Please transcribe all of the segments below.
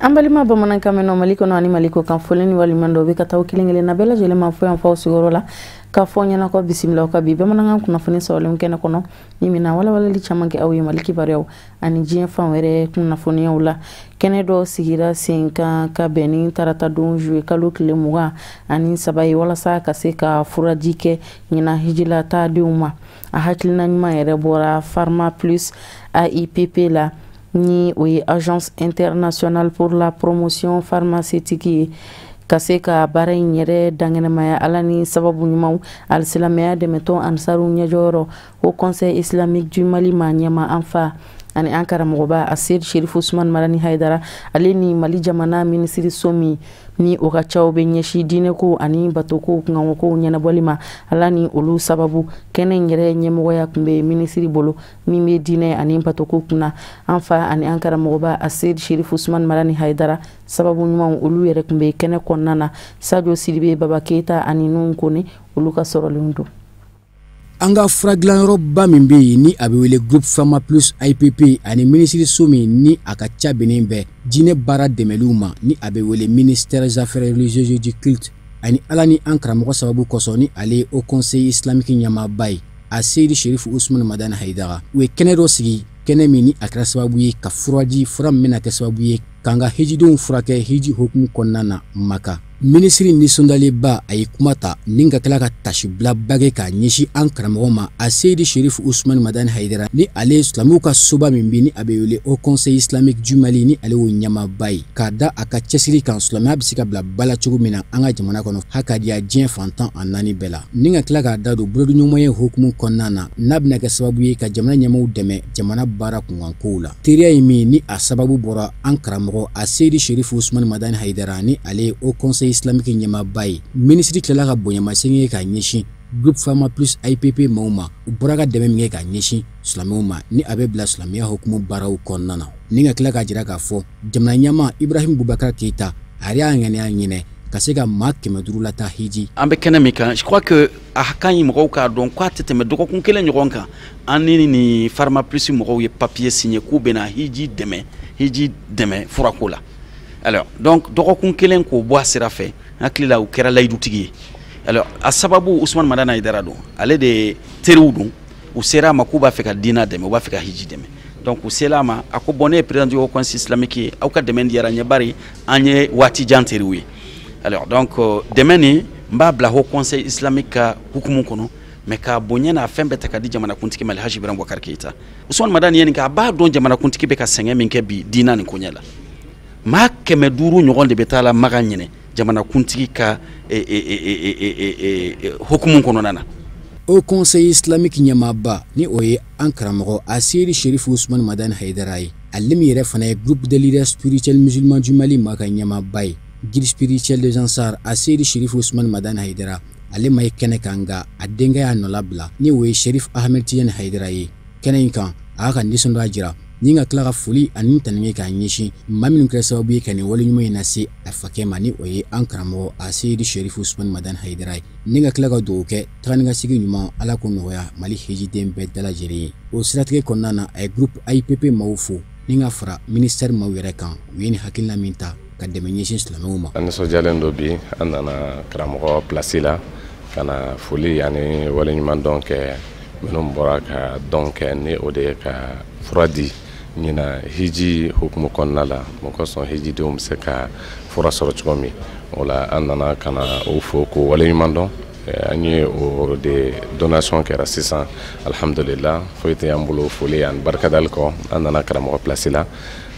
An balima bamanankan mɛnnaw, Mali kɔnɔ ani Mali kɔ kan, foli ni waleɲuman dɔ bɛ ka taa kelen kelenna bɛɛ lajɛlen ma fo yan fɔ sigiyɔrɔ la, k'a fɔ ɲɛna ko bisimila ka bi bamanankan kunnafoni sɔrɔlen kɛnɛ kɔnɔ, min bɛna walawalali caman kɛ aw ye Mali kibaruyaw ani diɲɛ fan wɛrɛ kunnafoniyaw la. Kɛnɛ dɔ sigira sen kan ka bɛn ni tarata don juillet kalo tile 23 ye, walasa ka se ka furaji kɛ ɲinan hijila taadenw ma. A hakilina ɲuman yɛrɛ bɔra Pharma Plus AIPP la, ni o ye Agence internationale pour la promotion pharmaceutique ye, ka se ka baara in yɛrɛ dankɛnɛmaya. Ala ni sababu ɲumanw, alisilamɛya dɛmɛtɔn Ansaru ɲɛjɔyɔrɔ, Haut Conseil islamique du Mali ma ɲɛma, an fa ani an karamɔgɔba Aseyid Sherifu Usumani Madani Hayidara, ale ni Mali jamana minisiriso min ni o ka caw bɛ ɲɛsin diinɛko ani batoko kunkankow ɲɛnabɔli ma, Ala ni olu sababu, kɛnɛ in yɛrɛ ɲɛmɔgɔya tun bɛ minisiri bolo min bɛ diinɛ ani batoko kunna. An fa ani an karamɔgɔba Aseyid Sherifu Usumani Madani Hayidara, sababu ɲumanw, olu yɛrɛ tun bɛ kɛnɛ kɔnɔna na. Sadio Sidibe, Baba Keyita ani Nuhu Kone, olu ka sɔrɔlenw don. An ka furadilanyɔrɔba min bɛ yen ni a bɛ wele Groupe Pharma Plus AIPP, ani minisiriso min ni a ka ca bɛnnen bɛ diinɛ baara dɛmɛliw ma, ni a bɛ wele ministère des Affaires religieuses du culte, ani Ala ni an karamɔgɔ sababu kosɔn, ni ale ye Haut Conseil islamique ɲɛmaaba ye, a Seyidi Sherifu Usumani Madani Hayidara, u ye kɛnɛ dɔ sigi, kɛnɛ min ni a kɛra sababu ye ka furaji fura min bɛna kɛ sababu ye k'an ka hijidenw furakɛ hiji hukumu kɔnɔna na Maka. Minisiri nisɔndiyalenba, a ye kuma ta ni ka tila ka tasibilaba kɛ k'a ɲɛsin an karamɔgɔ ma, a Seyidi Sherifu Usumani Madani Hayidara, ni ale ye silamɛw ka soba min bɛ ni a bɛ wele Haut Conseil islamique du Mali, ni ale y'o ɲɛmaaba ye, k'a da a ka cɛsiri kan silamɛya bɛ se ka bila ba la cogo min na an ka jamana kɔnɔ, ha ka diya diɲɛ fan 14 bɛɛ la, ni ka tila k'a da don bolodiɲɔgɔnmaya hukumu kɔnɔna na, n'a bɛna kɛ sababu ye ka jamana ɲɛmaaw dɛmɛ jamana baara kunkankow la. Teriya ye min ni a sababu bɔra an karamɔgɔ a Seyidi Sherifu Usumani Madani Hayidara, ni ale ye Haut Conseil islamique ɲɛmaaba ye. Minisiri tilala ka bonyamasegin kɛ k'a ɲɛsin Groupe Pharma Plus AIPP maaw ma, u bɔra ka dɛmɛ min kɛ k'a ɲɛsin silamɛw ma, ni a bɛ bila silamɛya hukumu baaraw kɔnɔna na, ni ka tila k'a jira k'a fɔ jamana ɲɛmaa Ibrahim Boubacar Keïta, a yɛrɛ y'a ŋaniya ɲinɛ ka se ka maa 500 lataa hiji. An bɛ kɛnɛ min kan, je crois que a ka ɲi mɔgɔw k'a dɔn k'a tɛ tɛmɛ dɔgɔkun kelen ɲɔgɔn kan, an ni Pharma Plus mɔgɔw ye papier signé k'u bɛna hiji dɛmɛ furako la. Alors donc, dɔgɔkun kelen k'o bɔ a sira fɛ, n hakili la u kɛra layidutigi ye. Alors a sababu, Usumani Madani Hayidara don, ale de teriw don. U sera a ma k'u b'a fɛ ka diina dɛmɛ, u b'a fɛ ka hiji dɛmɛ. Donc u sera a ma, a ko: "Bon, ne ye président du Haut Conseil islamique ye, aw ka dɛmɛ diyara n ye, bari an ye waati jan teriw ye. Alors donc, dɛmɛ nin, n b'a bila Haut Conseil islamique ka hukumu kɔnɔ, mais k'a bonya n'a fɛn bɛɛ ta ka di jamanakuntigi ma, Alhaji Ibrahim Boubacar Keïta." Usumani Madani ye nin kɛ, a b'a dɔn jamanakuntigi bɛ ka sɛgɛn min kɛ bi diina nin koɲɛ la. Maa 500 ɲɔgɔn de bɛ taa la Maga ɲinɛ jamanakuntigi ka hukumu kɔnɔna na. Haut Conseil islamique ɲɛmaaba, ni o ye an karamɔgɔ a Seyidi Sherifu Usumani Madani Hayidara ye, ale min yɛrɛ fana ye Groupe des leaders spirituels musulmans du Mali maa ka ɲɛmaaba ye, guide spirituel des Ansar, a Seyidi Sherifu Usumani Madani Hayidara, ale ma ye kɛnɛ kan, nka a denkɛ y'a nɔla bila, ni o ye Sherif Ahmed Tidiane Hayidara ye. Kɛnɛ in kan, a y'a ka nisɔndiya jira ni ka tila ka foli ani tanu kɛ k'a ɲɛsin maa minnu kɛra sababu ye ka nin wale ɲuman in lase a fakɛ ma, ni o ye an karamɔgɔ a Seyidi Sherifu Usumani Madani Hayidara ye, ni ka tila ka dugawu kɛ taga ni ka segin ɲuman, Ala k'o nɔgɔya Mali hijiden bɛɛ dalajɛlen ye. O siratigɛ kɔnɔna na, a ye Groupe AIPP maaw fo ni ka fara ministère maaw yɛrɛ kan, u ye nin hakilina min ta ka dɛmɛ ɲɛsin silamɛw ma. An nisɔndiyalen don bi, an nana karamɔgɔ place la ka na foli ani waleɲuman dɔn kɛ minnu bɔra ka dɔn kɛ, ni o de ye ka fura di ɲina hiji hukumu kɔnɔna la, mun kosɔn hijidenw bɛ se ka fura sɔrɔ cogo min. O la, an nana ka na o fo k'o waleɲuman dɔn. An ye o de donation kɛra sisan, alhamdulillah. Foyi tɛ an bolo foli ani barikadali kɔ. An nana karamɔgɔ place la.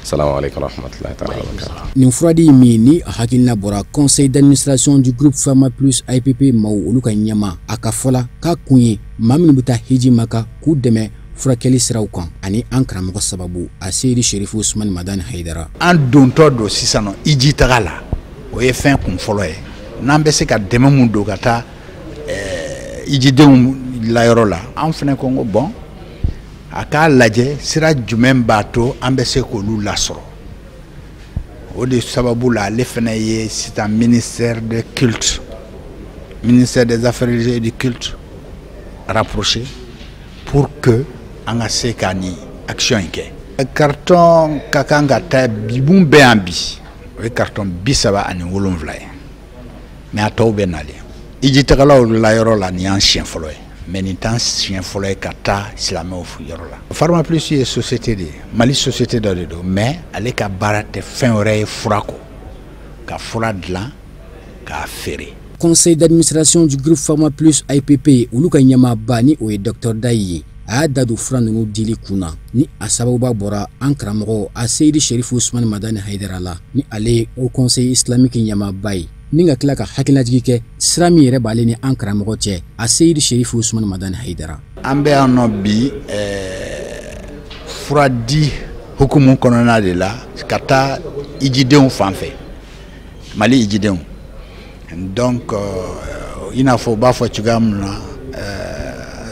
Salamu aleykum rahmatullahi taala wa barakatuh. Nin furadi min ni a hakilina bɔra conseil d'administration du Groupe Pharma Plus AIPP maaw, olu ka ɲɛma, a ka fɔ la k'a kun ye maa minnu bɛ taa hiji Maka, k'u dɛmɛ furakɛli siraw kan, ani an karamɔgɔ sababu a Seyidi Sherifu Usumani Madani Hayidara. An dontɔ don sisan nɔ hiji taga la, o ye fɛn kun fɔlɔ ye. N'an bɛ se ka dɛmɛ mun don ka taa hijidenw layɔrɔ la, an fana ko n ko bon, a k'a lajɛ sira jumɛn b'a to an bɛ se k'olu lasɔrɔ. O de sababu la, ale fana ye sisan ministère de culte. Ministère des Affaires religieuses et du culte rapproché pour que an ka se ka nin action in kɛ. Carton ka kan ka taa bi, mun bɛ yan bi, o ye carton 37 ye, mais a tɔw bɛ nalen. Hijitagalaw la yɔrɔ la, nin y'an siɲɛ fɔlɔ ye, mais nin t'an siɲɛ fɔlɔ ye ka taa silamɛw yɔrɔ la. Pharma Plus ye société de ye, Mali société dɔ de don, mais ale ka baara tɛ fɛn wɛrɛ ye fura kɔ, ka fura dilan k'a feere. Conseil d'administration du groupe Pharma Plus AIPP, olu ka ɲɛmaaba, ni o ye Dr Dayi ye, a y'a da don fura ninnu dili kun na, ni a sababuba bɔra an karamɔgɔ a Seyidi Sherifu Usumani Madani Hayidara la, ni ale ye Haut Conseil islamique ɲɛmaaba ye, ni ka tila ka hakililajigi kɛ sira min yɛrɛ b'ale ni an karamɔgɔ cɛ, a Seyidi Sherifu Usumani Madani Hayidara. An bɛ yan nɔ bi fura di hukumu kɔnɔna de la ka taa ijidenw fan fɛ, Mali ijidenw. Donc i n'a fɔ u b'a fɔ cogoya min na,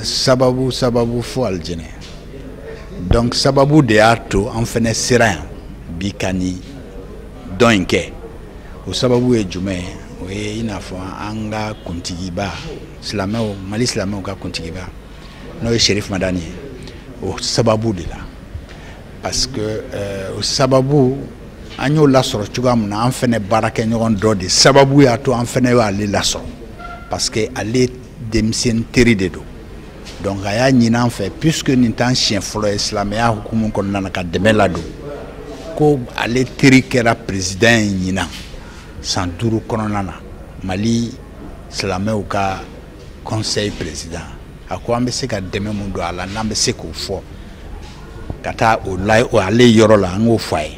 sababu sababu fo alijinɛ. Donc sababu de y'a to an fɛnɛ sera yan bi ka nin dɔn in kɛ. O sababu ye jumɛn ye? O ye i n'a fɔ an ka kuntigiba, silamɛw, Mali silamɛw ka kuntigiba, n'o ye Sherif Madani ye, o sababu de la, parce que o sababu an y'o lasɔrɔ cogoya min na, an fɛnɛ baarakɛɲɔgɔn dɔ de sababu y'a to an fɛnɛ y'ale lasɔrɔ, parce que ale denmisɛnnin teri de don. Donc a y'a ɲini an fɛ, puisque nin t'an siɲɛ fɔlɔ ye silamɛya hukumu kɔnɔna na ka dɛmɛ ladon, ko ale teri kɛra président ye ɲinan san 5 kɔnɔna na, Mali silamɛw ka conseil président. A ko an bɛ se ka dɛmɛ mun don a la, n'an bɛ se k'o fɔ ka taa o la ale yɔrɔ la, an k'o fɔ a ye.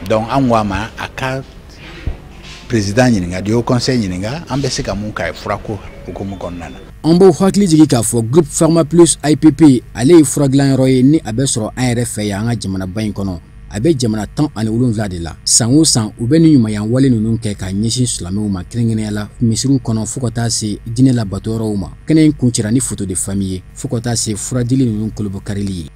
Donc an ko a ma a ka président ɲininka, du Haut Conseil ɲininka, an bɛ se ka mun k'a ye furako hukumu kɔnɔna na. An b'o hakili jigin k'a fɔ groupe Pharma Plus AIPP, ale ye fura dilanyɔrɔ ye, ni a bɛ sɔrɔ an yɛrɛ fɛ yan, an ka jamanaba in kɔnɔ. A bɛ jamana 17 de la. San o san, u bɛ nin ɲumanya wale ninnu kɛ k'a ɲɛsin silamɛw ma, kɛrɛnkɛrɛnnenya la misiriw kɔnɔ, fo ka taa se diinɛ labato yɔrɔw ma. Kɛnɛ in kuncɛra ni photo de famille ye, fo ka taa se furadili ninnu kolobokarili ye.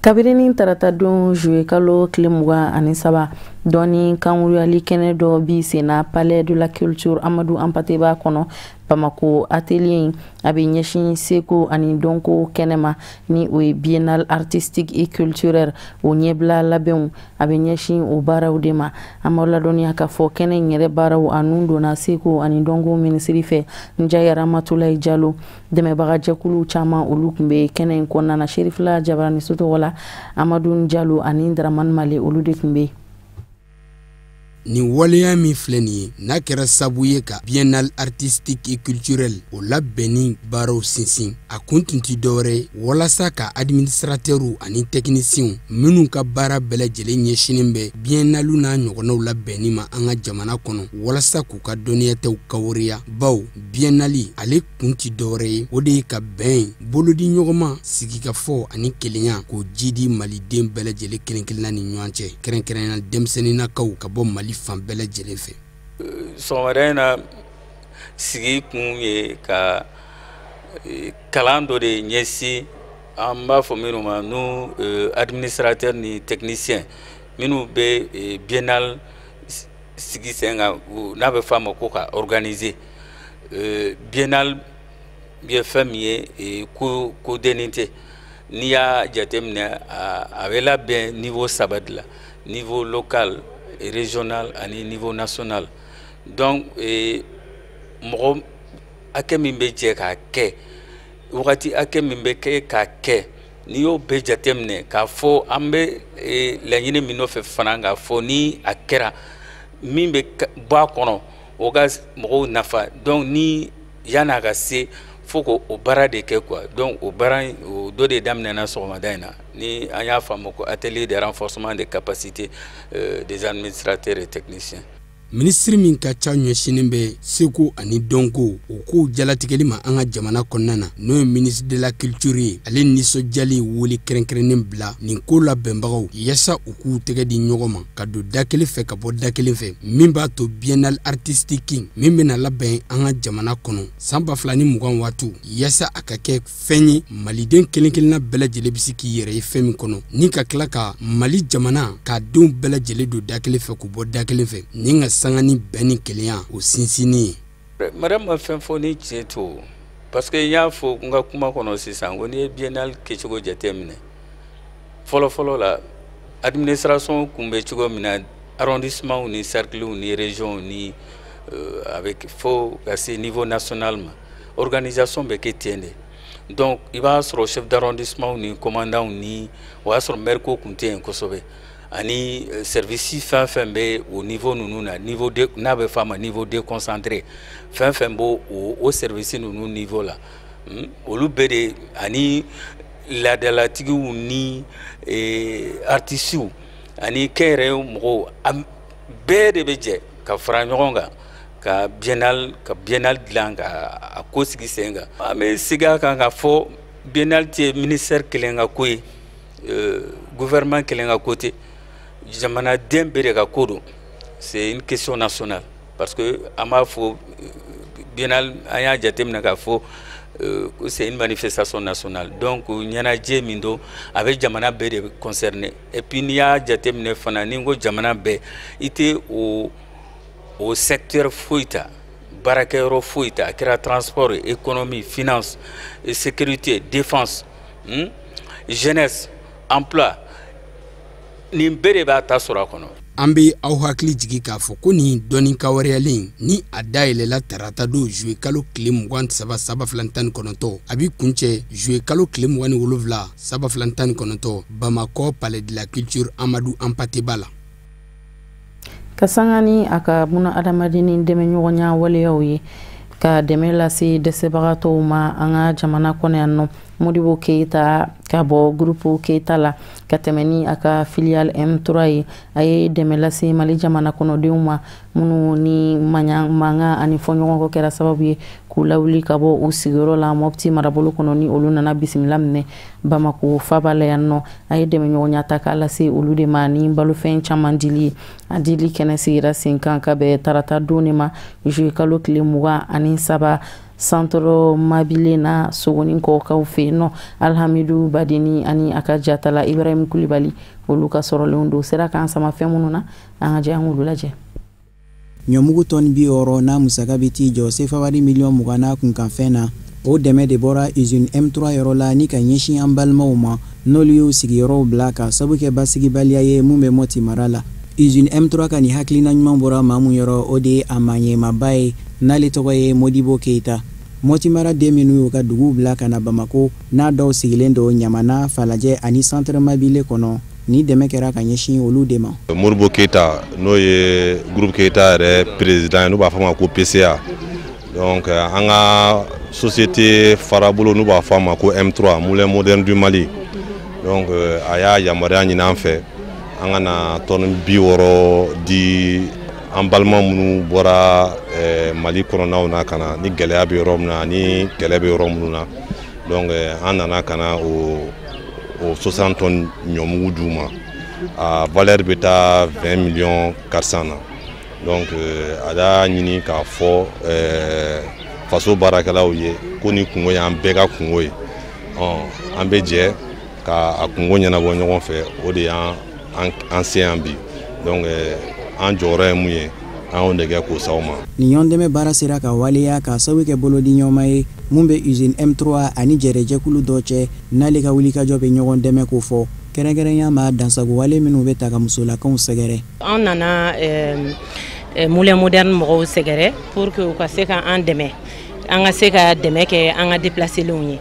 Kabini ni tarata don, juillet kalo tile 23, dɔɔni kanwuruyali kɛnɛ dɔ bi senna Palais de la Culture Amadou Hampâté Bâ kɔnɔ Bamako. Atelier in, a bɛ ɲɛsin seko ani dɔnko kɛnɛ ma, ni o ye Biennale artistique et culturelle, o ɲɛbila labɛnw, a bɛ ɲɛsin o baaraw de ma. An b'aw ladɔnniya k'a fɔ kɛnɛ in yɛrɛ baaraw, a nun donna seko ani dɔnko minisiri fɛ, Njayi Ramatulayi Jalo. Dɛmɛbagajɛkulu caman, olu tun bɛ kɛnɛ in kɔnɔna na. Serifila Jabaraniso tɔgɔ la, Amadu Jalo ani Dramani Male, olu de tun bɛ yen. Nin waleya min filɛ nin ye, n'a kɛra sabu ye ka Biennale artistique et culturelle o labɛnni baaraw sinsin, a kun tun ti dɔwɛrɛ ye walasa ka administrateurs ani techniciens minnu ka baara bɛɛ lajɛlen ɲɛsinen bɛ biennale n'a ɲɔgɔnnaw labɛnni ma an ka jamana kɔnɔ, walasa k'u ka dɔnniyataw kawariya. Bawo biennale, ale kun ti dɔwɛrɛ ye, o de ye ka bɛn, bolodi ɲɔgɔnma, sigikafɔ ani kelenya k'o jidi maliden bɛɛ lajɛlen kelen kelenna ni ɲɔgɔn cɛ, kɛrɛnkɛrɛnnenya denmisɛnninnakaw ka bɔ Mali fan bɛɛ lajɛlen fɛ. Sɔgɔmada in na, sigi kun ye ka kalan dɔ de ɲɛsin an b'a fɔ minnu ma n'u administrateur ni technicien minnu bɛ biennale sigi sen kan, n'a bɛ fɔ a ma ko ka organiser biennale. Ye fɛn min ye, ko ko dennin tɛ. N'i y'a jateminɛ, a bɛ labɛn niveau saba de la: niveau local, régional ani niveau national. Donc mɔgɔ hakɛ min bɛ jɛ k'a kɛ, wagati hakɛ min bɛ kɛ k'a kɛ, n'i y'o bɛɛ jateminɛ k'a fɔ an bɛ laɲini min nɔfɛ fana, k'a fɔ ni a kɛra min bɛ bɔ a kɔnɔ, o ka mɔgɔw nafa. Donc ni yan'a ka se fo k'o baara de kɛ quoi. Donc o baara in, o dɔ de daminɛna sɔgɔmada in na, ni an y'a faamu ko atelier de renforcement des capacités des administrateurs et techniciens. Minisiri min ka ca ɲɛsinnen bɛ seko ani dɔnko o kow jalatigɛli ma an ka jamana kɔnɔna na, n'o ye ministre de la Culture ye, ale nisɔndiyali wele kɛrɛnkɛrɛnnen bila nin ko labɛnbagaw yaasa u k'u tɛgɛ di ɲɔgɔn ma ka don da kelen fɛ ka bɔ da kelen fɛ, min b'a to biennale artistique min bɛna labɛn an ka jamana kɔnɔ san 2020 waati, yaasa a ka kɛ fɛn ye maliden kelen kelenna bɛɛ lajɛlen bɛ se k'i yɛrɛ ye fɛn min kɔnɔ, ni ka tila ka Mali jamana k'a denw bɛɛ lajɛlen don da kelen fɛ k'u bɔ da kelen fɛ, ni ka sanga ni bɛn ni kelenya o sinsinni ye. Madame ma fɛn fɔ ni tiɲɛ tɛ o, parce que n y'a fɔ n ka kuma kɔnɔ sisan ko n'i ye biennale kɛcogo jateminɛ, fɔlɔ-fɔlɔ la, administration kun bɛ cogo min na, arrondissement ni cercle ni région ni avec fo ka se niveau national ma, organisation bɛ kɛ ten de. Donc i b'a sɔrɔ chef d'arrondissement ni commandant ni, o y'a sɔrɔ maire ko kun tɛ yen kosɛbɛ, ani service fɛn fɛn bɛ o niveau ninnu na, niveau de n'a bɛ f'a ma niveau déconcentré, fɛn fɛn b'o o service ninnu niveau la, olu bɛɛ de ani laadalatigiw ni artistes ani kɛnyɛrɛye mɔgɔw bɛɛ de bɛ jɛ ka fara ɲɔgɔn kan ka biennale dilan, ka a ko sigi sen kan. An bɛ segin a kan k'a fɔ biennale tɛ ministère kelen ka ko ye, gouvernement kelen ka ko tɛ, jamanaden bɛɛ de ka ko don. C'est une question nationale, parce que an b'a fɔ biennale, an y'a jateminɛ k'a fɔ c'est une manifestation nationale. Donc ɲɛnajɛ min don, a bɛ jamana bɛɛ de concerner. Et puis n'i y'a jateminɛ fana, ni n ko jamana bɛɛ, i tɛ o secteur foyi ta, baarakɛyɔrɔ foyi ta, a kɛra transport, économie, finance, sécurité, défense, jeunesse, emploi, nin bɛɛ de b'a ta sɔrɔ a kɔnɔ. An bɛ aw hakili jigi k'a fɔ ko nin dɔnni kawareyalen ni a dayɛlɛla tarata don, zuwe kalo tile 23 2019, a bɛ kuncɛ zuwe kalo tile 27 2019, Bamakɔ, Palais de la Culture Amadou Hampâté Bâ la. Ka sanga ni a ka buna adamadenni dɛmɛɲɔgɔnya waleyaw ye ka dɛmɛ lase dɛsɛbagatɔw ma an ka jamana kɔnɔ yan nɔ, Modibo Keyita ka bɔ Groupe Keyita la ka tɛmɛ ni a ka filiale M3 ye, a ye dɛmɛ lase Mali jamana kɔnɔdenw ma minnu ni mankan ani fɔɲɔgɔnkɔ kɛra sababu ye k'u lawuli ka bɔ u sigiyɔrɔ la Mɔpti marabolo kɔnɔ, ni olu nana bisimila minɛ Bamako faba la yan nɔ. A ye dɛmɛɲɔgɔnya ta k'a lase olu de ma ni balofɛn caman dili ye. A dili kɛnɛ sigira sen kan ka bɛn tarata don de ma, juillet kalo tile 23, Centre Mabile na Sogoni kɔkaw fɛ yen nɔ. Alhamidu Badini ani a ka jatala Ibrahim Kulibali, olu ka sɔrɔlenw don sera k'an sama fɛn minnu na, an ka jɛ an k'olu lajɛ. Ɲɔmugu tɔni 60 n'a musaka bɛ t'i jɔ sefawari miliyɔn 20 n'a kunkanfɛn na, o dɛmɛ de bɔra usine M3 yɔrɔ la ni ka ɲɛsin an balimaw ma, n'olu y'u sigiyɔrɔw bila ka sabu kɛ basigibaliya ye mun bɛ Mɔti mara la. Usine M3 ka nin hakilina ɲuman bɔra maa mun yɔrɔ, o de ye a maaɲɛmaba ye, n'ale tɔgɔ ye Modibo Keyita. Mɔti mara den minnu y'u ka duguw bila ka na Bamako, n'a dɔw sigilen don Ɲamana, Falajɛ ani Centre Mabile kɔnɔ, ni dɛmɛ kɛra ka ɲɛsin olu de ma. Modibo Keyita, n'o ye Groupe Keyita yɛrɛ président ye, n'u b'a fɔ a ma ko PCA. Donc an ka société farabolo, n'u b'a fɔ a ma ko M3, Moulin Moderne du Mali. Donc a y'a yamaruya ɲini an fɛ an ka na tɔni 60 di an balima minnu bɔra Mali kɔnɔnaw na ka na, ni gɛlɛya bɛ yɔrɔ min na ni kɛlɛ bɛ yɔrɔ minnu na. Donc an nana ka na o 60 tonnes ɲɔmugu d'u ma. A valeur bɛ taa 20 millions 400 na. Donc a y'a ɲini k'a fɔ faso baarakɛlaw ye ko nin kungo y'an bɛɛ ka kungo ye. Ɔ an bɛ jɛ ka a kungo ɲɛnabɔ ɲɔgɔn fɛ, o de y'an an se yan bi. Donc an jɔyɔrɔ ye mun ye, an y'o de kɛ k'o s'aw ma. Nin ɲɔgɔndɛmɛ baara sera ka waleya ka sababu kɛ bolodiɲɔgɔnma ye mun bɛ usine M3 ani jɛrɛjɛkulu dɔ cɛ, n'ale ka wulikajɔ bɛ ɲɔgɔn dɛmɛ ko fɔ, kɛrɛnkɛrɛnya ma dansagowale minnu bɛ ta ka musolakaw sɛgɛrɛ. An nana Moulin Moderne mɔgɔw sɛgɛrɛ pour que u ka se ka an dɛmɛ, an ka se ka dɛmɛ kɛ an ka déplacélenw ye.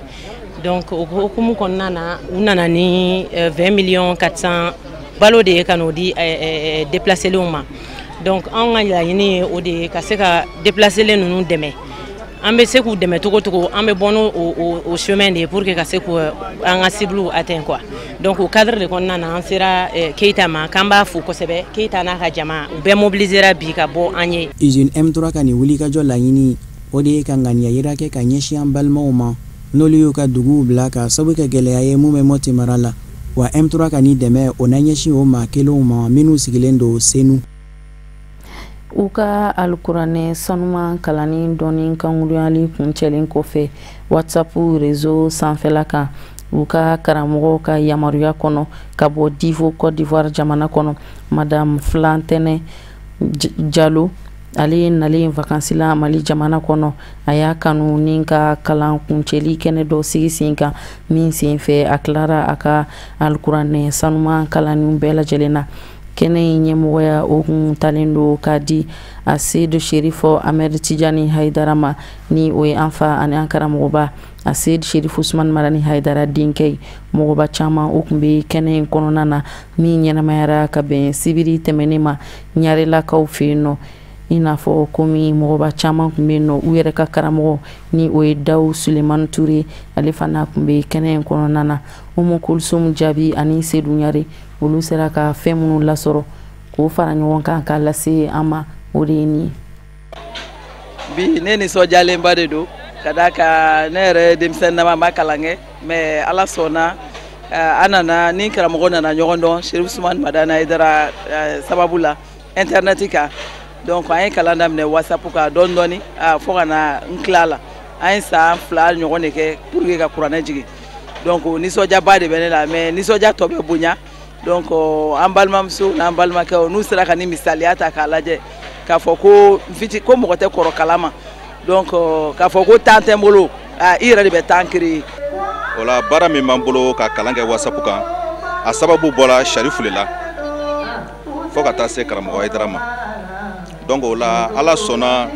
Donc o hukumu kɔnɔna na, u nana ni 20 millions 400 balo de ye ka n'o di déplacélenw ma. Donc anw ka laɲini ye o de ye, ka se ka déplacélen ninnu dɛmɛ. An bɛ se k'u dɛmɛ cogo cogo, an bɛ bɔ n'o o chemin de ye pour que ka se k'u an ka cible atteint quoi. Donc o cadre de kɔnɔna na, an sera Keyita ma, k'an b'a fo kosɛbɛ. Keyita n'a ka jama, u bɛɛ mobilisera bi ka bɔ an ye. Usine M3 ka nin wulikajɔ laɲini, o de ye ka ŋaniya yira kɛ ka ɲɛsin an balimaw ma, n'olu y'u ka duguw bila ka sababu kɛ gɛlɛya ye mun bɛ Mɔti mara la. Wa M3 ka nin dɛmɛ, o na ɲɛsin o maa kelenw ma minnu sigilen don Senu. U ka alikuranɛ sanuman kalanni dɔɔni kankuruyali kuncɛlen kɔfɛ WhatsApp réseau sanfɛla kan, u ka karamɔgɔ ka yamaruya kɔnɔ ka bɔ Divo, Côte d'Ivoire jamana kɔnɔ, Madame Filantɛnɛ Jalo. Ale ye nalen vakansi la Mali jamana kɔnɔ. A y'a kanu ni ka kalan kuncɛli kɛnɛ dɔ sigi sen kan, min sen fɛ a tilara a ka alikuranɛ sanuman kalanniw bɛɛ lajɛlen na. Kɛnɛ in ɲɛmɔgɔya o kun talen don k'a di a Seyidu Sherifo Ahmed Tijani Hayidara ma, ni o ye an fa ani an karamɔgɔba a Seyidu Sherifu Usumani Madani Hayidara denkɛ ye. Mɔgɔba caman o tun bɛ kɛnɛ in kɔnɔna na, min ɲɛnamayara ka bɛn sibiri tɛmɛnen ma Ɲarelakaw fɛ yen nɔ. I n'a fɔ komi mɔgɔba caman tun bɛ yen nɔ, u yɛrɛ ka karamɔgɔ ni o ye Dawu Sulemani Ture, ale fana tun bɛ kɛnɛ in kɔnɔna na. Umu Kulusum Jaabi ani Sedu Ɲare, olu sera ka fɛn minnu lasɔrɔ k'o fara ɲɔgɔn kan k'a lase an ma, o de ye nin ye. Bi ne nisɔndiyalenba de don, ka d'a kan ne yɛrɛ denmisɛnnin dama ma kalan kɛ, mais Ala sɔnna an nana ni karamɔgɔ nana ɲɔgɔn dɔn Sherifu Usumani Madani Hayidara sababu la internet kan. Donc an ye kalan daminɛ WhatsApp kan dɔɔni dɔɔni fo ka na n tila la. An ye san 2 ɲɔgɔn de kɛ pour que ka kuranɛ jigin. Donc nisɔndiyaba de bɛ ne la, mais nisɔndiya tɔ bɛ bonya. Donc an balimamuso n'an balimakɛw, n'u sera ka ni misaliya ta k'a lajɛ k'a fɔ ko fiti ko mɔgɔ tɛ kɔrɔ kalan ma. Donc k'a fɔ ko temps tɛ n bolo, i yɛrɛ de bɛ temps créer. O la baara min b'an bolo ka kalan kɛ WhatsApp kan, a sababu bɔra Sherifu le la fo ka taa se karamɔgɔ Hayidara ma. Donc o la Ala sɔnna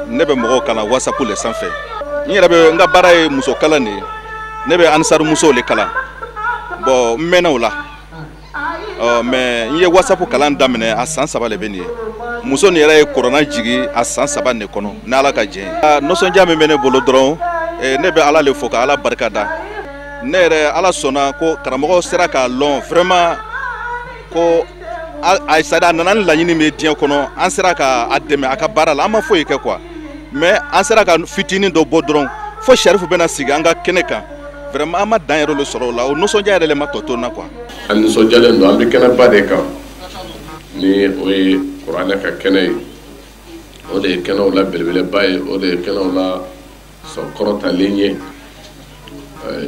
ne bɛ mɔgɔw kalan WhatsApp le sanfɛ. N yɛrɛ bɛ n ka baara ye muso kalan de ye, ne bɛ ansari musow le kalan. Bon n mɛnna o la, mais n ye WhatsApp kalan daminɛ a san 3 le bɛ nin ye. Muso nin yɛrɛ ye kɔrɔna jigin a san 3 de kɔnɔ ni Ala ka jɛn ye. Nisɔndiya min bɛ ne bolo dɔrɔn, ne bɛ Ala le fo ka Ala barika da. Ne yɛrɛ Ala sɔnna ko karamɔgɔ sera k'a lɔn vraiment ko a c'est à dire a nana ni laɲini min ye diɲɛ kɔnɔ, an sera k'a dɛmɛ a ka baara la. An ma foyi kɛ quoi, mais an sera ka fitinin dɔ bɔ dɔrɔn fo Sherifu bɛna sigi an ka kɛnɛ kan. Vraiment an ma dan yɛrɛ de sɔrɔ o la, o nisɔndiya yɛrɛ le ma tɔ to n na quoi. An nisɔndiyalen don, an bɛ kɛnɛba de kan ni o ye kuranɛ ka kɛnɛ ye. O de ye kɛnɛw la belebeleba ye, o de ye kɛnɛw la sɔnkɔrɔtalen ye,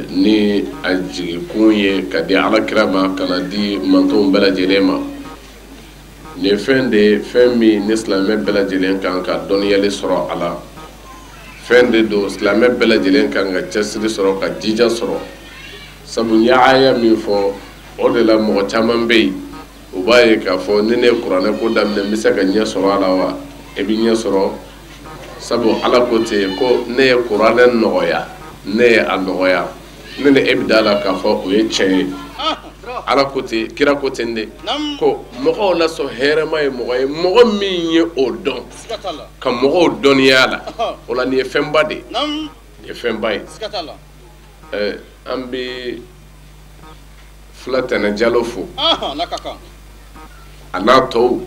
ni a jigikun ye ka di Alakira ma, ka na di mantonw bɛɛ lajɛlen ma. Nin ye fɛn de ye, fɛn min ni silamɛ bɛɛ lajɛlen kan ka dɔnniyali sɔrɔ a la. Fɛn de don silamɛ bɛɛ lajɛlen kan ka cɛsiri sɔrɔ, ka jija sɔrɔ. Sabu n ye aya min fɔ, o de la mɔgɔ caman bɛ yen, u b'a ye k'a fɔ ni ne ye kuranɛ ko daminɛ, n bɛ se ka ɲɛ sɔrɔ a la wa? E bɛ ɲɛ sɔrɔ, sabu Ala ko ten ko ne ye kuranɛ nɔgɔya, ne ye a nɔgɔya. Ne ni e bɛ da la k'a fɔ o ye tiɲɛ ye. Ala ko ten, kira ko ten de, ko mɔgɔw la sɔn hɛrɛma ye mɔgɔ ye, mɔgɔ min ye o dɔn ka mɔgɔw dɔnniya la. O la nin ye fɛnba de ye, nin ye fɛnba ye. An bɛ Fula Tɛnɛ Jalo fo a n'a tɔw,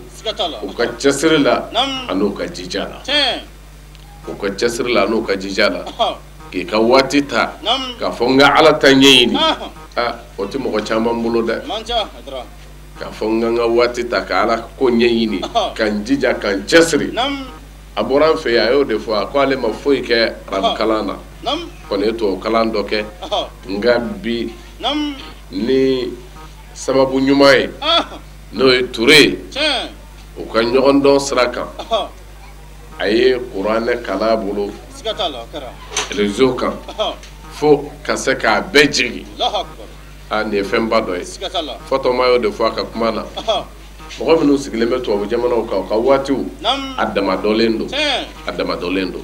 u ka cɛsiri la an'u ka jija la, u ka cɛsiri la an'u ka jija la, k'i ka waati ta k'a fɔ n ka Ala ta ɲɛɲini. O tɛ mɔgɔ caman bolo dɛ, k'a fɔ n ka n ka waati ta ka Ala ko ɲɛɲini, ka n jija, ka n cɛsiri. A bɔra an fɛ yen, a y'o de fɔ, a ko ale ma foyi kɛ arabu kalan na, kɔni ye tubabu kalan dɔ kɛ. Nka bi ni sababu ɲuman ye, n'o ye Ture ye, u ka ɲɔgɔn dɔn sira kan, a ye kuranɛ kalan a bolo réseau kan fo ka se k'a bɛɛ jigin. Nin ye fɛnba dɔ ye. Fɔtɔma y'o de fɔ a ka kuma na. Mɔgɔ minnu sigilen bɛ tubabu jamanaw kan, u ka waatiw a damadɔlen don, a damadɔlen don.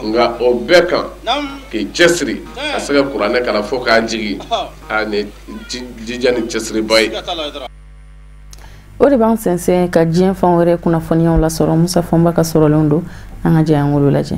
Nka o bɛɛ kan k'i cɛsiri ka se ka kuranɛ kalan fo k'a jigin, nin jija ni cɛsiriba ye. O de b'an sɛnsɛn ka diɲɛ fan wɛrɛ kunnafoniyaw lasɔrɔ. Musa Fɔnba ka sɔrɔlenw don, an ka jɛ an k'olu lajɛ.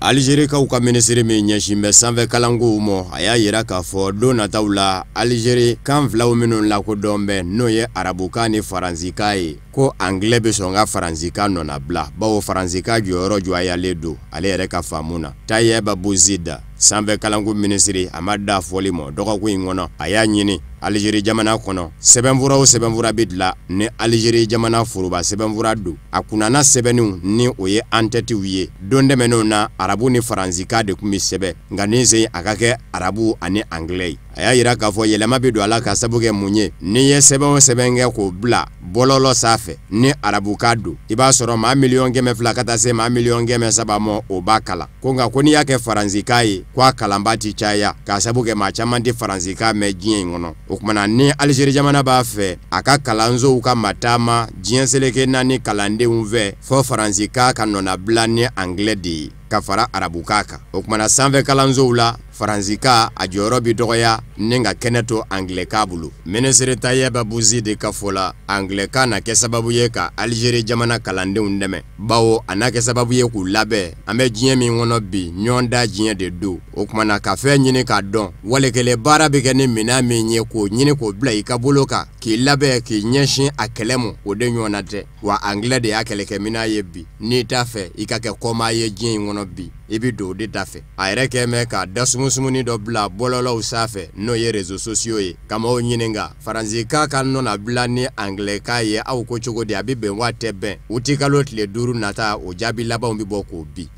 Alizerikaw ka minisiri min ɲɛsin bɛ sanfɛ kalankow ma, a y'a yira k'a fɔ don nataw la Alizeri kan filaw minnu lakodɔn bɛ, n'o ye arabukan ni faransikan ye, ko anglais bɛ sɔn ka faransikan nɔnabila, bawo faransikan jɔyɔrɔ jɔyalen don ale yɛrɛ ka faamu na. Tayeb Bouzid, sanfɛ kalanko minisiri, a ma da fɔli ma dɔgɔkun in kɔnɔ. A y'a ɲini Algérie jamana kɔnɔ, sɛbɛnfura o sɛbɛnfura bɛ dilan ni Algérie jamana foroba sɛbɛnfura don, a kunnana sɛbɛnniw ni o ye entêtew ye. Don tɛmɛnenw na, arabu ni faransikan de tun bɛ sɛbɛn, nka nin sen a ka kɛ arabu ani anglais ye. A y'a yira k'a fɔ yɛlɛma bɛ don a la ka sabu kɛ mun ye, n'i ye sɛbɛn o sɛbɛn kɛ k'o bila bɔlɔlɔ sanfɛ ni arabukan don, i b'a sɔrɔ maa 300 000 ka taa se maa 300 000 ma o b'a kalan. Ko nka ko n'i y'a kɛ faransikan ye, ko a kalanba ti caya k'a sabu kɛ maa caman tɛ faransikan mɛn diɲɛ in kɔnɔ. O kumana ni Algérie jamana b'a fɛ a ka kalansow ka mataama diɲɛ seleke naani kalandenw fɛ, fɔ faransikan ka nɔnabila ni anglais de ye ka fara arabukan kan. O kumana sanfɛ kalansow la, faransikan a jɔyɔrɔ bɛ dɔgɔya ni ka kɛnɛ to anglais bolo. Minisiri Tayeb Bouzid ka fɔ la, anglais na kɛ sababu ye ka Algérie jamana kalandenw dɛmɛ, bawo a n'a kɛ sababu ye k'u labɛn. An bɛ diɲɛ min kɔnɔ bi, ɲɔgɔn da diɲɛ de don. O kumana ka fɛn ɲini k'a dɔn, wali kelen baara bɛ kɛ ni minɛn min ye, k'o ɲini k'o bila i ka bolo kan, k'i labɛn k'i ɲɛsin a kɛlɛ ma, o de ɲɔgɔnna tɛ. Wa anglais de y'a kɛlɛkɛminɛn ye bi. N'i t'a fɛ i ka kɛ kɔmaa ye diɲɛ in kɔnɔ bi, i bɛ don o de da fɛ. A yɛrɛ kɛ mɛn ka dasumusumuni dɔ bila bɔlɔlɔw sanfɛ, n'o ye réseaux sociaux ye, ka maaw ɲininka faransikan ka nɔnabila ni anglais kan ye, aw ko cogo di, a bɛ bɛn wa tɛ bɛn? Utikalo tile 5 nata, o jaabi labanw bɛ bɔ k'o bi.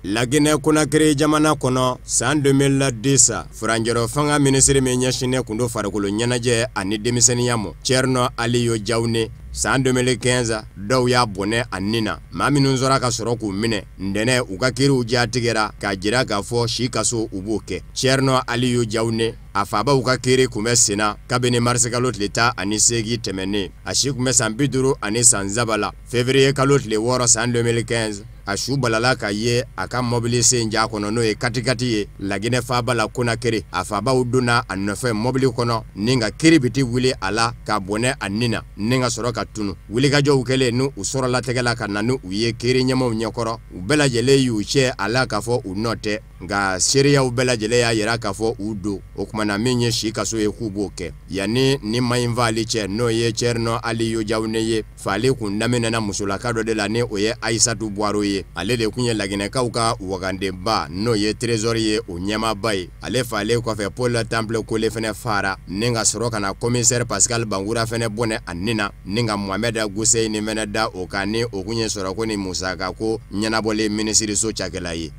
Laginɛ Konakiri jamana kɔnɔ, san 2010 furancɛrɔ fanga minisiri min ɲɛsinnen kun don farikolo ɲɛnajɛ ani denmisɛnninya ma, Thierno Aliou Diaoune, san 2015 dɔw y'a bɔnɛ a nin na. Maa minnu sɔrɔ ka sɔrɔ k'u minɛ ntɛnɛn, u ka kiiriw jatigɛra k'a jira k'a fɔ si kaso u b'o kɛ. Thierno Aliou Diaoune, a fabaw ka kiiri kun bɛ senna kabini marisikalo tile 18 tɛmɛnen. A si kun bɛ san 53 la. Février kalo tile 6 san 2015, a su balala ka ye a ka mɔbili sen ja kɔnɔ, n'o ye katikati ye, Laginɛ faaba la Konakiri. A fabaw donna a nɔfɛ mɔbili kɔnɔ ni ka kiiri biti wuli a la ka bɔnɛ a nin na, ni ka sɔrɔ ka tunu. Wulikajɔw kɛlen n'u sɔrɔla tɛgɛ la ka na n'u ye kiiri ɲɛmaw ɲɛkɔrɔ, u bɛɛ lajɛlen y'u cɛ a la k'a fɔ u nɔ tɛ, nka seereyaw bɛɛ lajɛlen y'a yira k'a fɔ u don. O kumana min ye si kaso ye, k'u b'o kɛ. Yanni ni maa in faali cɛ, n'o ye Thierno Aliou Diaoune ye, faali kun daminɛna musolaka dɔ de la, ni o ye Aïssatou Boiro ye. Ale de kun ye Laginɛkaw ka wagandenba, n'o ye trésor ye, o ɲɛmaaba ye. Ale faalen kɔfɛ, Paul Temple Kole fɛnɛ fara, ni ka sɔrɔ ka na commissaire Pascal Bangoura fɛnɛ bɔnɛ a nin na, ni ka Mohamed Guseyini fɛnɛ da o kan, ni o kun ye sɔrɔko ni musaka ko ɲɛnabɔlen minisiriso cakɛla ye.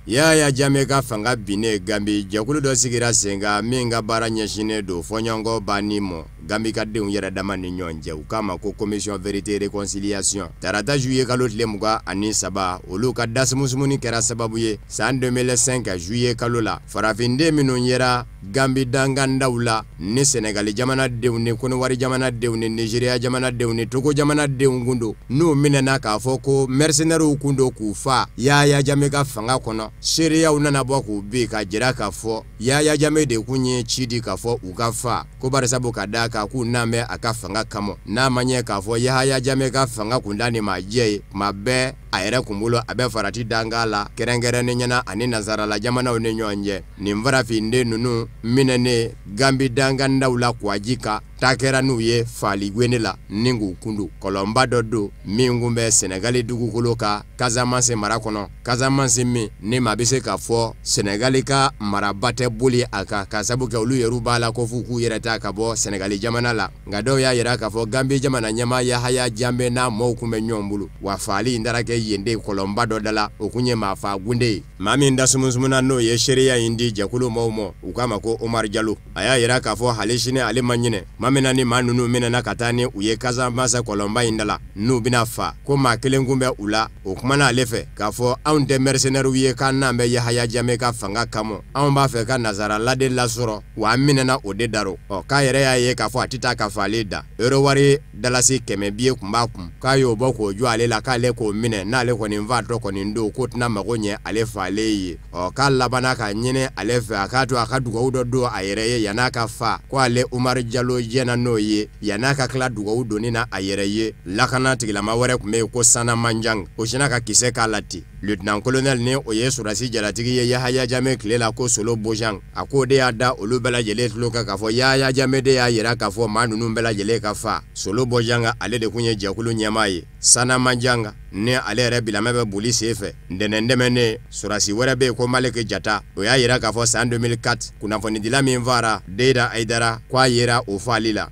Yaya Jammeh ka fanga binnen Gambi, jɛkulu dɔ sigira sen kan min ka baara ɲɛsinnen don fɔɲɔgɔnkɔ banni ma Gambi ka denw yɛrɛ dama ni ɲɔgɔn cɛ. U k'a ma ko commission vérité réconciliation. Tarata juillet kalo tile 23, olu ka dasumusumuni kɛra sababu ye san 2005 juillet kalo la, farafinden minnu yera Gambi dangandaw la ni Senegali jamanadenw ni Kɔnɔwari jamanadenw ni Nigeria jamanadenw ni Togo jamanadenw kun don, n'u minɛna k'a fɔ ko mercenaires kun don k'u fa Yaya Jammeh ka fanga kɔnɔ. Seereyaw nana bɔ k'u bin k'a jira k'a fɔ Yaya Jammeh de kun ye ci di k'a fɔ u ka fa, ko barisabu ka d'a kan k'u nan bɛ a ka fanga kama. N'a ma ɲɛ k'a fɔ Yaya Jammeh ka fanga kun da ni maa jɛ ye, kuma bɛɛ a yɛrɛ kun bolo a bɛ farati danga la kɛrɛnkɛrɛnnen ɲɛna ani nansarala jamanaw ni ɲɔgɔn cɛ. Nin farafinden ninnu minɛnen Gambi dangandaw la Kwaji kan, taa kɛra n'u ye faali gwene la ni k'u kundu. Kɔlɔnba dɔ don min kun bɛ Senegali dugukolo kan Casamance mara kɔnɔ. Casamance min ni maa bɛ se k'a fɔ Senegali ka maraba tɛ boli a kan, k'a sabu kɛ olu yɛrɛ b'a la ko f'u k'u yɛrɛ ta ka bɔ Senegali jamana la. Nka dɔw y'a yira k'a fɔ Gambi jamana ɲɛmaa Yahaya Jammeh n'a mɔɔw kun bɛ ɲɔgɔn bolo, wa faali in taara kɛ yen de kɔlɔnba dɔ da la, o kun ye maa fa gunde ye. Maa min da sumusumuna n'o ye seereya in di jɛkulu maaw ma, u k'a ma ko Omar Jalo. A y'a yira k'a fɔ hali sini ale ma ɲinɛ maa min na ni maa ninnu minɛna ka taa ni u ye Casamance kɔlɔnba in da la, n'u bɛna fa, ko maa kelen kun bɛ u la, o kumana ale fɛ k'a fɔ anw tɛ mercenaires ye k'an n'an bɛ Yahaya Jammeh ka fanga kama, anw b'a fɛ ka nansarala de lasɔrɔ, wa an minɛna o de daro. Ɔ k'a yɛrɛ y'a ye k'a fɔ a tɛ taa ka faali da. Euro wari dalasi 100 biye kun b'a kun, k'a y'o bɔ k'o jɔ ale la, k'ale k'o minɛ, n'ale kɔni fatɔ kɔni don, k'o tɛna mago ɲɛ ale faalen ye. Ɔ k'a labanna ka ɲini ale fɛ a k'a to a ka dugawu dɔ don a yɛrɛ ye yann'a ka fa, ko ale Umar Jalo jɛ jɛnna n'o ye yann'a ka tila dugawu donni na a yɛrɛ ye. Lakana tigilama wɛrɛ tun bɛ yen ko Sana Manjang, o sinna ka kisɛ k'a la ten. Lieutenant colonel ni o ye sɔrɔdasi jalatigi ye Yahaya Jame tile la ko Solo Bojang, a k'o de y'a da olu bɛɛ lajɛlen tulo kan k'a fɔ Yahaya Jame de y'a yira k'a fɔ maa ninnu bɛɛ lajɛlen ka fa. Solo Bojang ale de tun ye jɛkulu ɲɛmaa ye. Sana Manjang ni ale yɛrɛ bilamɛ bɛ boli sen fɛ. Ntɛnɛn tɛmɛnen sɔrɔdasi wɛrɛ bɛ yen ko Malik Jata, o y'a yira k'a fɔ san 2004 kunnafonidila min fara Deyida Hayidara k'a yera o faali la.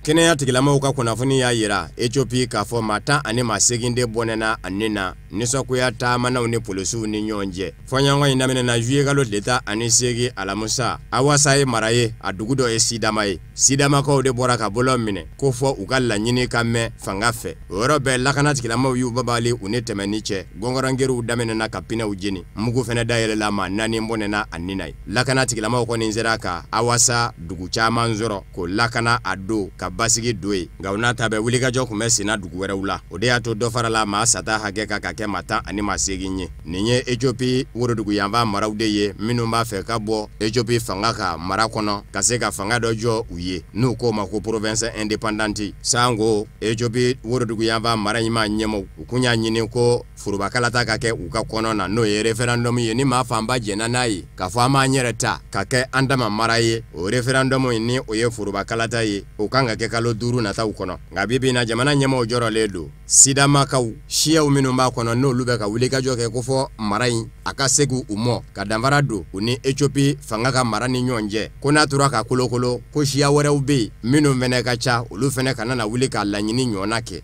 Kɛnɛya tigilamaw ka kunnafoni y'a yira Ethiopie k'a fɔ maa 18 de bɔnɛna a nin na nisɔngoya taamanaw ni polisiw ni ɲɔgɔn cɛ. Fɔɲɔgɔnkɔ in daminɛna juillet kalo tile 18 alamisa Awasa ye mara ye, a dugu dɔ ye Sidama ye. Sidamakaw de bɔra ka bolo minɛ ko fɔ u ka laɲini ka mɛn fanga fɛ. O yɔrɔ bɛɛ lakana tigilamaw y'u babali u ni tɛmɛni cɛ. Gɔngɔrɔngeriw daminɛna ka pinɛw jeni, mugu fɛnɛ dayɛlɛla, maa 4 bɔnɛna a nin na ye. Lakana tigilamaw kɔni sera ka Awasa dugu caman sɔrɔ k'o lakana a don ka basigi don ye. Nka o n'a ta bɛɛ wulikajɔ tun bɛ senna dugu wɛrɛw la. O de y'a to dɔ farala maa sata hakɛ kan ka kɛ maa 18 ye. Nin ye Ethiopie woroduguyanfan maraw de ye minnu b'a fɛ ka bɔ Ethiopie fanga ka mara kɔnɔ ka se ka fanga dɔ jɔ u ye n'u k'o ma ko province indépendante. Sango Ethiopie woroduguyanfan mara in maa ɲɛmaaw u kun y'a ɲini ko forobakalata ka kɛ u ka kɔnɔ na, n'o ye référendum ye ni maa fanba jɛnna n'a ye k'a fɔ an b'an yɛrɛ ta ka kɛ an dama mara ye. O référendum in ni o ye forobakalata ye, o kan ka kɛ kalo 5 nataw kɔnɔ. Nka bi bi in na jamana ɲɛmaaw jɔrɔlen don Sidamakaw siyaw minnu b'a kɔnɔ n'olu bɛ ka wulikajɔ kɛ ko fɔ mara in a ka segin u mɔ ka danfara don u ni Ethiopie fanga ka mara ni ɲɔgɔn cɛ, ko n'a tora ka kolokolo ko siya wɛrɛw bɛ yen minnu fɛnɛ ka ca, olu fɛnɛ kana na wuli k'a laɲini ɲɔgɔnna kɛ.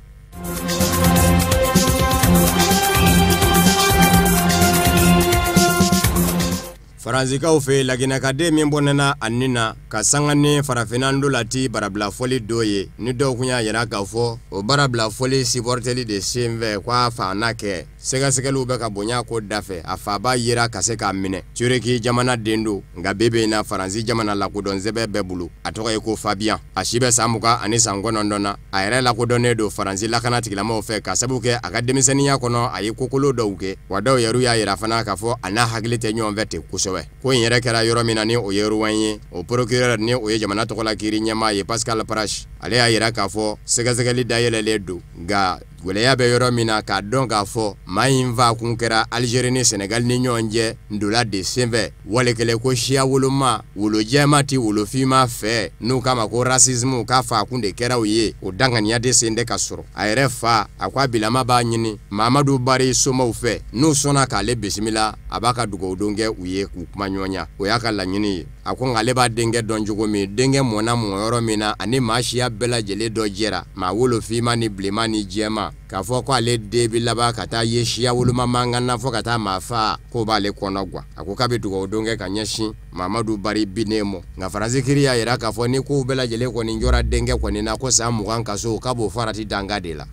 Faransikaw fɛ laginɛkaden min bɔnɛna a nin na ka sanga ni farafinna ndolati barabila fɔli dɔ ye, ni dɔw kun y'a yira k'a fɔ o barabila fɔli supporteli de senfɛ k'a fa n'a kɛ sɛgɛsɛgɛliw bɛ ka bonya ko dafɛ, a faba yera ka se k'a minɛ. Turki jamana den don, nka bi bi in na Faransi jamana lakodɔn sɛbɛn bɛɛ bolo. A tɔgɔ ye ko Fabian, a si bɛ san 29 na. A yɛrɛ lakodɔnnen don Faransi lakana tigilamaw fɛ ka sababu kɛ a ka denmisɛnninya kɔnɔ a ye kokolo dɔw kɛ, wa dɔw yɛrɛ y'a yira fana k'a fɔ a n'a hakili tɛ ɲɔgɔn fɛ ten kosɛbɛ. Ko in yɛrɛ kɛra yɔrɔ min na ni o ye Rouen ye, o procureur ni o ye jamana tɔgɔla kiiri ɲɛmaa ye Pascal Prache, ale y'a yira k'a fɔ sɛgɛsɛgɛli dayɛlɛlen don, nka gwɛlɛya bɛ yɔrɔ min na k'a dɔn k'a fɔ maa in fa kun kɛra Algérie ni Sénégal ni ɲɔgɔn cɛ ndola de senfɛ, wale kɛlen ko siya woloma wolo jɛma ti wolo finma fɛ, n'u k'a ma ko racisme, k'a fa kun de kɛra o ye, o danganiya de sen tɛ ka sɔrɔ. A yɛrɛ fa a ko a bilama b'a ɲini Mamadu Bari somaw fɛ, n'u sɔnna k'ale bisimila a b'a ka dugawudon kɛ u ye k'u kuma ɲɔgɔnya, o y'a ka laɲini ye. A ko nka ale b'a denkɛ dɔn cogo min, denkɛ mɔnna mɔn yɔrɔ min na ani maa siya bɛɛ lajɛlen dɔ jɛra, maa wolo finma ni bilenman ni jɛman, k'a fɔ ko ale den bɛ laban ka taa ye siya woloma mankan na fɔ ka taa maa fa, k'o b'ale kɔnɔ gan. A ko k'a bɛ dugawudon kɛ ka ɲɛsin Mamadu Bari binnen mɔ. Nka Faransi kiiri y'a yira k'a fɔ ni kow bɛɛ lajɛlen kɔni jɔra denkɛ kɔni na ko san 20 kaso, k'a b'o farati danga de la.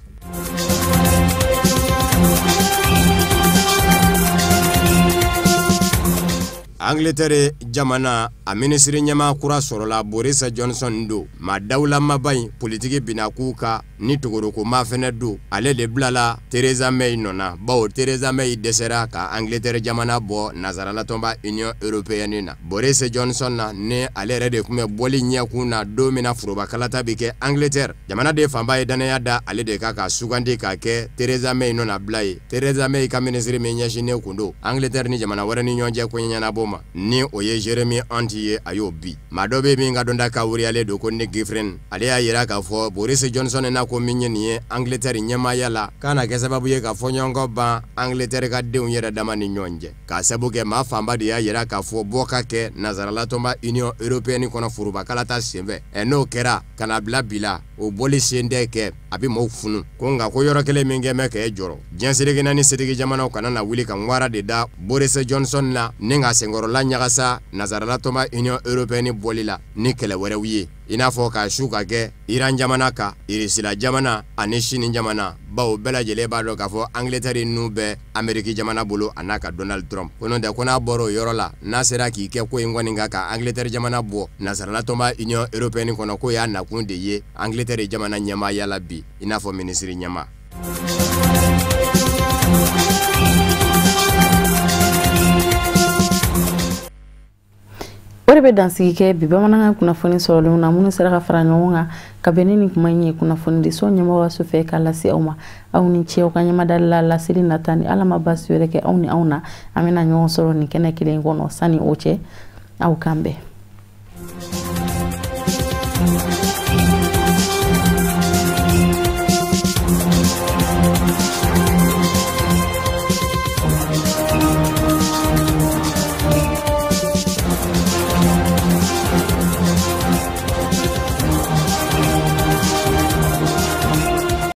Angleterre jamana a minisiri ɲɛmaa kura sɔrɔla Boris Johnson don. Maa dawulamaba in politiki binna k'u kan ni togoroko maa fɛnɛ don, ale de bilala Theresa May nɔ na, bawo Theresa May dɛsɛra ka Angleterre jamana bɔ nansaralatɔnba Union européenne na. Boris Johnson na ni ale yɛrɛ de tun bɛ bɔli ɲɛkun na don min na forobakalata bɛ kɛ Angleterre, jamanaden fanba ye danaya da ale de kan ka sugandi k'a kɛ Theresa May nɔ na bila ye. Theresa May ka minisiri min ɲɛsinnen kun don Angleterre ni jamana wɛrɛ ni ɲɔgɔn cɛ ko ɲɛnabɔ ma, ni o ye Jeremy Hunt ye, a y'o bi. Maa dɔ bɛ min ka dɔnta ka wuriyalen don ko Nick Griffin, ale y'a yira k'a fɔ Boris Johnson n'a ko min ye nin ye Angleterre ɲɛmaaya la, k'a na kɛ sababu ye ka fɔɲɔgɔnkɔ ban Angleterre ka denw yɛrɛ dama ni ɲɔgɔn cɛ, k'a sababu kɛ maa fanba de y'a yira k'a fɔ bɔ ka kɛ nansaralatɔnba Union européenne kɔnɔ forobakalata senfɛ. N'o kɛra ka na bila bi la, o bɔli sen tɛ kɛ, a bɛ maaw funu ko nka ko yɔrɔ kelen min kɛ mɛ k'e jɔrɔ, diɲɛ seleke naani setigi jamanaw kana na wuli ka ŋwara de da Boris Johnson la ni ka senkɔrɔla ɲagasa nansaralatɔnba Union européenne bɔli la ni kɛlɛ wɛrɛw ye, i n'a fɔ k'a su ka kɛ Iran jamana kan, Irisila jamana ani Sini jamana, bawo bɛɛ lajɛlen b'a dɔn k'a fɔ Angleterre n'u bɛ Ameriki jamana bolo a n'a ka Donald Trump. Ko n'o tɛ ko n'a bɔra o yɔrɔ la, n'a sera k'i kɛ ko in kɔni kan ka Angleterre jamana bɔ nansaralatɔnba Union européenne kɔnɔ, k'o y'a nakun de ye Angleterre jamana ɲɛmaaya la bi, i n'a fɔ minisiri ɲɛmaa. O de bɛ dansigi kɛ bi bamanankan kunnafoni sɔrɔlenw na, minnu sera ka fara ɲɔgɔn kan ka bɛn ni nin kuma in ye kunnafonidiso ɲɛmɔgɔyaso fɛ k'a lase aw ma. Aw ni ce aw ka ɲɛmadali la. Laseli nata, ni Ala ma baasi wɛrɛ kɛ aw ni anw na, an bɛna ɲɔgɔn sɔrɔ nin kɛnɛ kelen kɔnɔ. Sani o cɛ, aw kan bɛn.